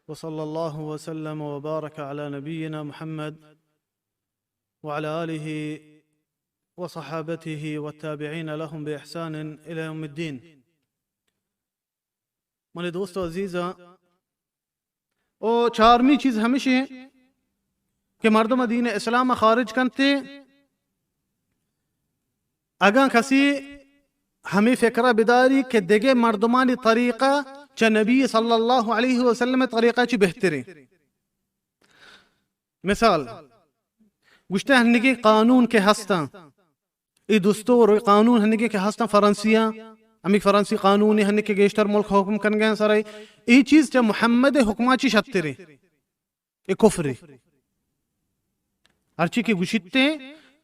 وصلى الله وسلم وبارك على نبينا محمد وعلى آله وصحابته والتابعين لهم بإحسان إلى يوم الدين. منی دوست و عزیزاں، او چارمی چیز ہمیشی کہ مردم دین اسلام خارج کنتے، اگاں کسی ہمے فکرہ بداری کہ دگہ مردمانی طریقہ چہ نبی صلی اللہ علیہ وسلم طریقہ چی بہتریں. مثال، گوشتے ہنگی قانون کہ ہستاں، اے دستور و قانون ہنگی کہ ہستاں فرانسیاں، ہمے فرانسی قانون ہنگی کہ گیشتر ملک حکم کنگے سرے، اے چیز چہ محمد حکما چی شتریں؟ اے کفرے. ہرچی کہ گوشیتے،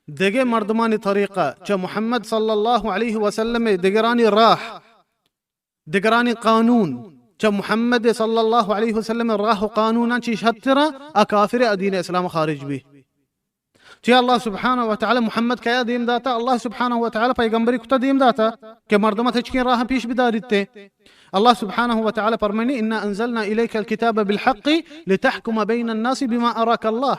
دگہ مردمانی طریقہ چہ محمد صلی اللہ علیہ وسلم، دگرانی راہ، دگرانی قانون چہ محمد صلی اللہ علیہ وسلم راہ و قانونا چی شترا، آ کافر، آ دین اسلام خارج بی. چی اللہ سبحانہ و تعالی محمد کیا دیم داتا؟ اللہ سبحانہ و تعالی پیغمبری کتا دیم داتا کہ مردم تچکیں راہ پیش بداریتے. اللہ سبحانہ و تعالی فرمانی: انا انزلنا الیک الکتاب بالحق لتحکم بین الناس بما اراک اللہ.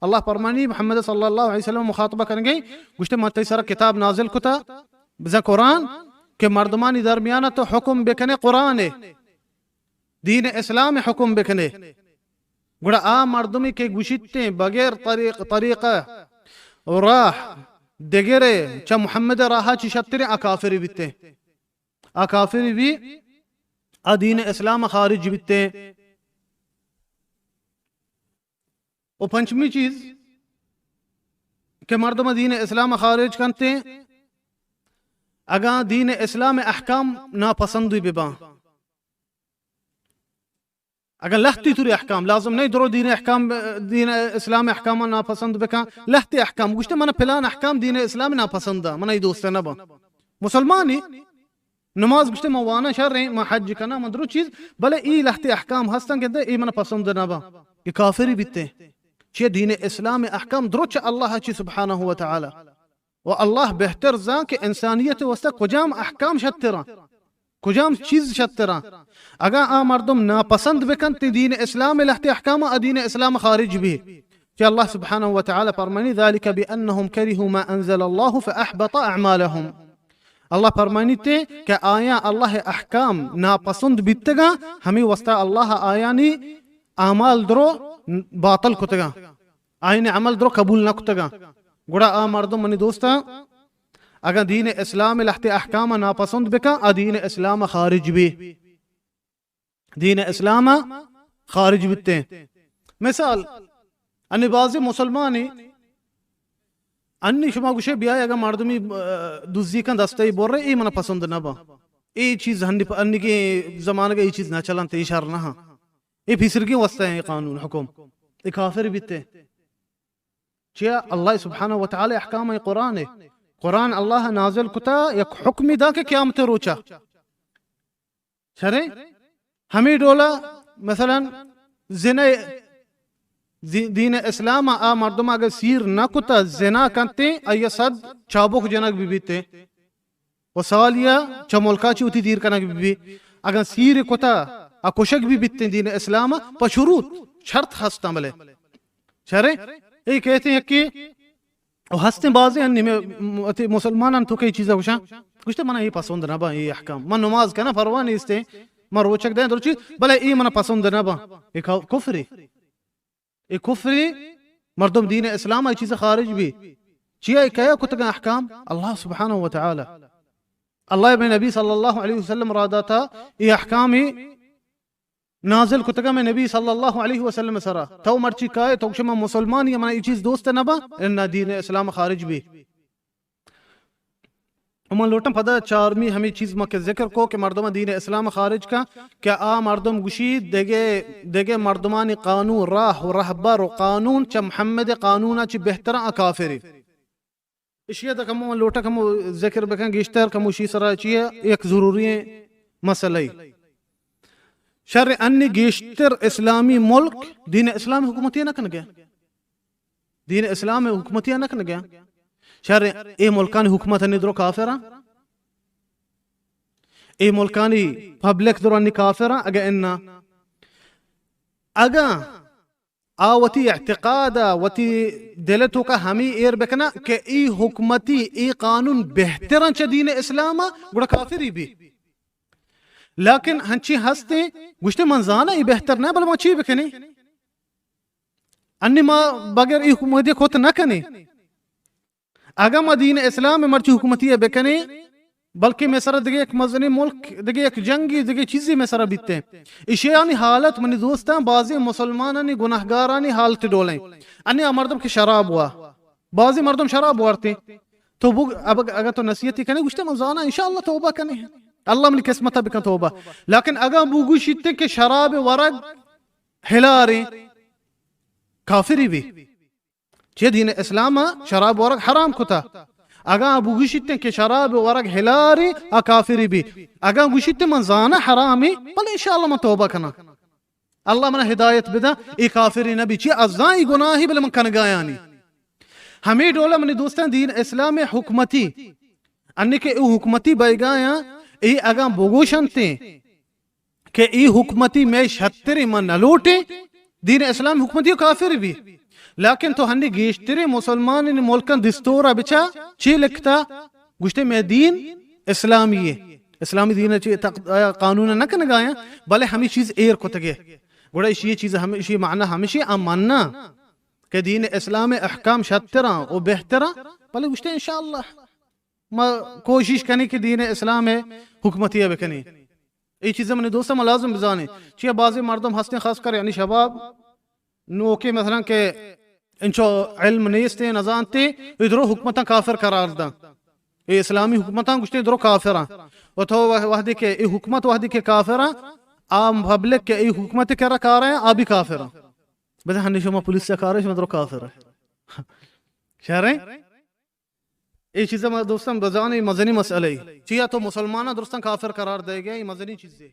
اللہ فرمانی محمد صلی اللہ علیہ وسلم مخاطبہ کنگے، گوشتے من تئی سر کتاب نازل کتا، بزاں قرآن، کہ مردمانی درمیان تو حکم بکنے قرآن، دین اسلام حکم بکنے. گڑا آ مردمی کہ گوشیتیں بغیر طریق، طریقہ و راہ دگرے چہ محمد راہا چی شتریں، آ کافری بیتیں. آ کافری بی، آ دین اسلام خارج بیتیں. و پنچمی چیز کہ مردم دین اسلام خارج کنتے، اگاں دین اسلام احکام ناپسند بباں، اگاں لہتی توری احکام، لازم نہیں درو دین احکام، دین اسلام احکام ناپسند بکن، لہتی احکام گوشتے من پلان احکام دین اسلام ناپسند، من ای دوست نہ باں. مسلمانی نماز گوشتے من وانا شریں، من حج کنا، من درو چیز، بلے ای لہتے احکام ہستن کہ اے من پسند نہ باں، اے کافری بیتے. چیہ دین اسلام احکام درو چہ اللہ چی سبحانہ و تعالی. و اللہ بہتر زان کہ انسانیت واسطہ کجام احکام شتراں، کجام چیز شتراں. اگاں آ مردم ناپسند بکنت دین اسلام لہتے احکام، آ دین اسلام خارج بی. کہ اللہ سبحانہ و تعالی فرمانی: ذلك بأنهم كرهوا ما أنزل الله فأحبط أعمالهم. اللہ فرمانیتے کہ آیاں اللہ احکام ناپسند بیتگاں، ہمے واسطہ اللہ آیانی اعمال درو باطل کتگاں، آیانی عمل درو قبول نہ کتگاں. گڑا آ مردم، منی دوستاں، اگاں دین اسلام لہتے احکام ناپسند بکن، آ دین اسلام خارج بی. دین اسلام خارج بیتیں. مثال، انی بازی مسلمانی، انی شما گوشے بیائے اگاں مردمی، آ، دزی کن دستے برے، ای من پسند نہ با. ای چیز ہنی پ-، انی کے زمانگا ای چیز نہ چلنت، ای شر نہ ہاں. ای پیسرگی واسطہ ہیں قانون حکم. ای کافر بیتے. چیا؟ اللہ سبحانہ و تعالی احکام قرآن ہے. قرآن اللہ نازل کتا یک حکمی دا کہ قیامت روچا شریں. ہمے ڈولا مثلاً زنا، زی-، دین اسلام آ مردم اگر سیر نہ کتا زنا کنتے، آیا صد چابک جنگ بی بیتے و سالیا چہ ملکا چی وتی دیر کنگ بی بی. اگر سیر کتا آ کشگ بی بیتے دین اسلام پہ شروط، شرط ہستاں بلے. شریں، اے کہتے ہیں کہ و ہستیں بازیں انی مئے م-، وتی مسلمانان تو کئی چیزا گوشاں، گوشتے منا اے پسند نہ باں، اے احکام. من نماز کناں، پرواہ نیستیں، من روچگ دیں درچی، بلے اے منا پسند نہ باں. اے کا-، کفرے. اے کفرے، مردم دین اسلام اے چیز خارج بی. چیا اے کیا کتگاں احکام؟ اللہ سبحانہ و تعالی. اللہ ابن نبی صلی اللہ علیہ وسلم را داتا اے احکامی نازل کتگا میں نبی صلی اللہ علیہ وسلم سرا. تو مرچی کائے، تو گوشے من مسلمانی، من ای چیز دوست نہ با، انا دین اسلام خارج بی. و من لوٹاں پدا چارمی ہمیں چیز ما کہ ذکر کو کہ مردم دین اسلام خارج کا، کہ آ مردم گوشی دگے، دگے مردمانی قانون، راہ و رہبر و قانون چہ محمد قانونا چی بہتر آ کافری. اشی ء تہ کمو من لوٹاں کمو ذکر بکن، گیشتر کمو شی سرا چی ء یک ضروری ایں مسئلہ ای. شر انی گیشتر اسلامی ملک دین اسلام حکومتی نہ کنگے، دین اسلام حکومتی نہ کنگے. شر اے ملکانی حکومت انی درو کافراں، اے ملکانی پبلک درو انی کافراں، اگہ انا اگاں آ وتی اعتقاد ءَ وتی دل ءِ توکا ہمے ایر بکناں کہ اے حکومتی، اے قانون بہتراں چہ دین اسلام ءَ، گڑا کافری بی۔ لیکن ہنچی ہستیں، گوشتے من زاناں اے بہتر نہ، بلے ما چی بکنیں؟ انی ما بغیر اے حکومتی کت نہ کنیں۔ اگاں ما دین اسلام ءَ مرچی حکومتی ءَ بکنیں، بلکہ مئے سرا دگہ یک مزنیں ملک، دگہ یک جنگی، دگہ چیزی مئے سرا بیتیں۔ ایشیانی حالت منی دوستاں بازیں مسلمانانی گناہگارانی حالت ڈولیں۔ انی آ مردم کہ شراب وا، بازیں مردم شراب وارتیں۔ تو بگ-، اب-، اگاں تو نصیحتی کنے، گوشتے من زاناں انشاءاللہ توبہ کنے، اللہ منی قسمت بکن توبہ۔ لیکن اگاں بگوشیت کہ شراب ورگ ہلاریں، کافری بی۔ چہ دین اسلام ءَ شراب ورگ حرام کتا۔ اگاں بگوشیت کہ شراب ورگ ہلاری، آ کافری بی۔ اگاں گوشیت من زاناں حرامی، بلے انشاءاللہ من توبہ کناں۔ اللہ منا ہدایت بدا، اے کافری نبی۔ چی ازاں اے گناہی بلے من کنگایانی۔ ہمے ڈولا منی دوستاں دین اسلام حکومتی، انی کہ او حکومتی بئیگایاں، اے اگاں بگوشنتیں، کہ اے حکومتی مئے شتریں، ما نہ لوٹیں، دین اسلام حکومتی و کافر بی۔ لیکن تو ہنی گیشتریں مسلمانانی ملکاں دستور ءَ بچا چی لکھتا؟ گوشتے مئے دین اسلامی ہے۔ اسلامی دین چی تق-، آیا قانون نہ کنگایاں، بلے ہمیں چیز ایر کتگے۔ گڑا اشی چیز ہم-، اشی معنی ہمیشی آ مننا کہ دین اسلام احکام شتراں و بہتراں، بلے گوشتے انشاءاللہ ما کوشش کنیں کہ دین اسلام حکومتی بکنیں۔ اے چیزاں منی دوستاں ما لازم بزانیں۔ چیا بعضی مردم ہستیں، خاص کر یعنی شباب نوکے، مثلاً کہ انچو علم نیستیں، نزانتیں، اے درو حکومتاں کافر قرار داں۔ اے اسلامی حکومتاں گوشتیں درو کافراں۔ و تو وح-، وحدی کہ اے حکومت وحدی کہ کافراں، عام پبلک کہ اے حکومت کرا کاریں، آ بھی کافراں۔ بس ہنی شما پولیس چا کارے، شما درو کافر۔ شریں؟ اے چیزا ما دوستاں بزانیں مزنی مسئلہ ای۔ چیا تو مسلماناں درستاں کافر قرار دے گئے، اے مزنی چیزے۔